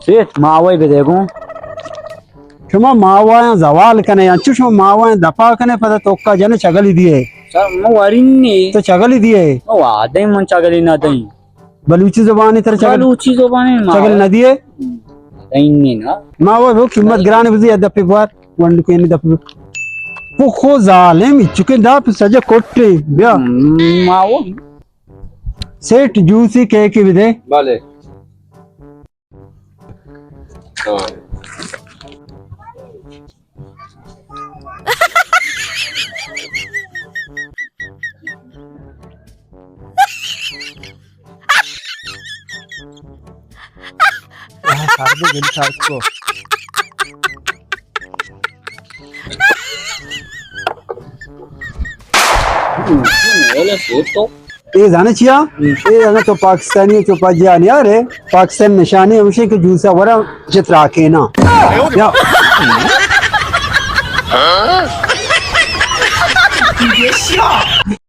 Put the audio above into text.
سیٹ ماوئی بدے گوں۔ شما ماوایاں زوال کنے، انچو شما ماوایاں دپا کنے، پدا توکا جنے چگلی دیے۔ سر، ما وارین نی۔ تو چگلی دیے؟ ما وعدے من چگلی نہ دیں۔ بلوچی زبانی تر چگل، بلوچی زبانی ما چگل نہ دیے؟ دیں نی نا۔ ما وہ، وہ قیمت گران بزی، دپی بار، ونڈ کوئی نہیں دپی۔ وہ خو ظالم، چکے دپ سجا کوٹے، بیا۔ ما وہ۔ سیٹ جوسی کیک بدے۔ بلے۔ اے زانے چیا؟ اے اگاں تو پاکستانی چو پجیا نیارے، پاکستان نشانی ہمشے کہ جوسا ورا جت راکے نا۔ یا۔